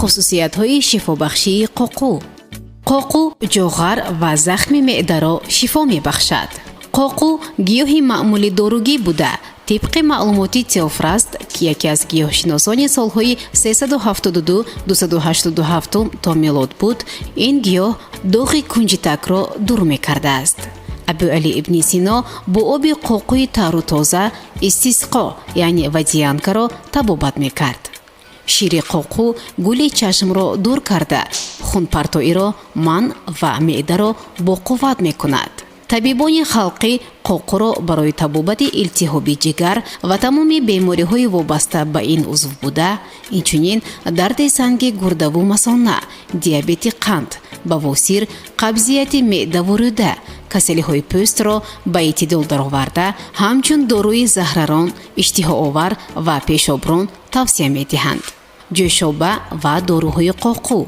Хусусиятҳои шифобахшии қоқу. Қоқу ҷоғар ва захми меъдаро шифо мебахшад. Қоқу гиёҳи маъмули доругӣ буда, тибқи маълумоти Теофраст, ки яке аз гиёҳшиносони солҳои 372-287 то милод буд, ин гиёҳ доғи кунҷитакро дур мекардааст. Абуали ибни Сино бо оби қоқуи тару тоза истисқо, яъне водянкаро табобат мекард. Шири қоқу гули чашмро дур карда, хунпартоиро манъ ва меъдаро боқувват мекунад. Табибони халқӣ қоқуро барои табобати илтиҳоби ҷигар ва тамоми бемориҳои вобаста ба ин узв буда, инчунин дарди санги гурдаву масона, диабети қанд, бавосир, қабзияти меъдаву рӯда, касалиҳои пӯстро ба эътидол дароварда, ҳамчун доруи заҳрарон, иштиҳоовар ва пешоброн тавсия медиҳанд. Ҷӯшоба ва доруҳои қоқу.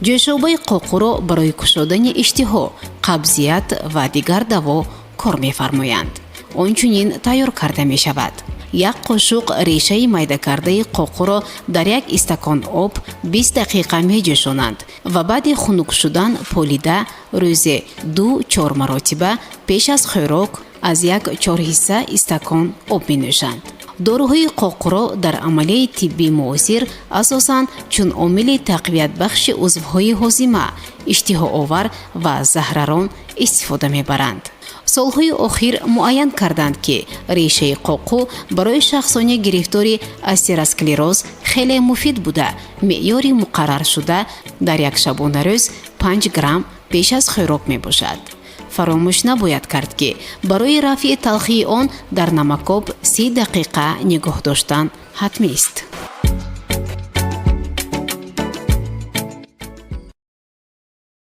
Ҷӯшобаи қоқуро барои кушодани иштиҳо, қабзият ва дигар даво кор мефармоянд. Он чунин тайёр карда мешавад: як қошуқ решаи майдакардаи қоқуро дар як истакон об 20 дақиқа меҷӯшонанд ва баъди хунук шудан полида, рӯзе 2-4 маротиба пеш аз хӯрок аз як чорҳисса истакон об менӯшанд. Доруҳои қоқуро дар амалияи тиббии муосир асосан чун омили тақвиятбахши узвҳои ҳозима, иштиҳоовар ва заҳрарон истифода мебаранд. Солҳои охир муайян карданд, ки решаи қоқу барои шахсони гирифтори атеросклероз хеле муфид буда, меъёри муқарраршуда дар як шабонарӯз 5 грамм пеш аз хӯрок мебошад. Фаромӯш набояд кард, ки барои рафъи талхии он дар намакоб 30 дақиқа нигоҳ доштан ҳатмист.